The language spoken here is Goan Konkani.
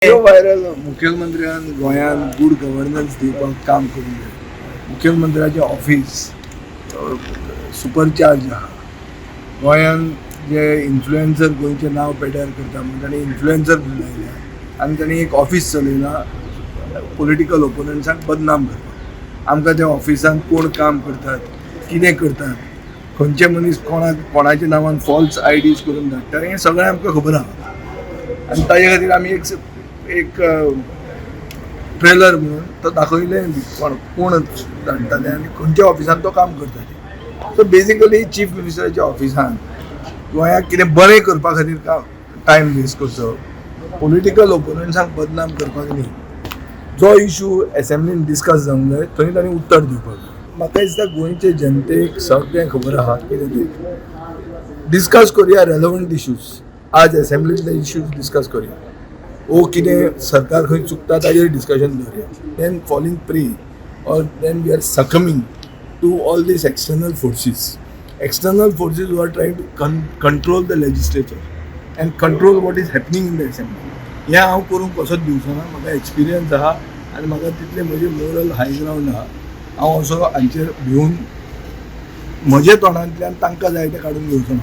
व्हायरल. मुख्यमंत्र्यान गोंयांत गूड गव्हर्नन्स दिवपाक काम करूंक जाय. मुख्यमंत्र्याचें ऑफीस सुपरचार्ज आहा. गोंयांत जे इन्फ्लुएन्सर गोंयचें नांव पेड्ड्यार करता म्हणून ताणें इन्फ्लुएन्सर लायल्या आनी ताणें एक ऑफीस चलयलां पॉलिटिकल ओपोनंट्सांक बदनाम करपाक. आमकां त्या ऑफिसांत कोण काम करतात, कितें करतात, खंयचे मनीस कोणाक कोणाच्या नांवान फॉल्स आयडीज करून धाडटा, हें सगळें आमकां खबर आहा. आनी ताजे खातीर आमी एक एक ट्रेलर म्हणून तो दाखयलें बी कोण कोण धाडटाले आनी खंयच्या ऑफिसान तो काम करताले. सो बेजिकली चीफ मिनिस्टराच्या ऑफिसान गोंयाक कितें बरें करपा खातीर काम टायम वेस्ट करचो, पॉलिटिकल ओपोनंट्सांक बदनाम करपाक न्ही. जो इशू एसेंब्लीन डिस्कस जावंक जाय, थंय तांणी उत्तर दिवपाक जाय. म्हाका दिसता गोंयचे जनतेक सगळें खबर आहा कितें तें. डिस्कस करुया रेलवंट इश्यूज. आज एसेंब्लीतले इश्यूज डिस्कस करुया ओ कितें सरकार खंय चुकता ताजेर discussion दवरुया. Then falling prey or then we are succumbing to all these external forces, external forces who are trying to control the legislature and control what is happening in the assembly. हें हांव करूंक कसोच दिवचो ना. म्हाका एक्सपिरियन्स आहा आनी म्हाका तितलें म्हजें मोरल हाय ग्रावंड आहा. हांव असो हांचेर भिवन म्हजे तोंडांतल्यान तांकां जाय तें काडून घेवचो ना.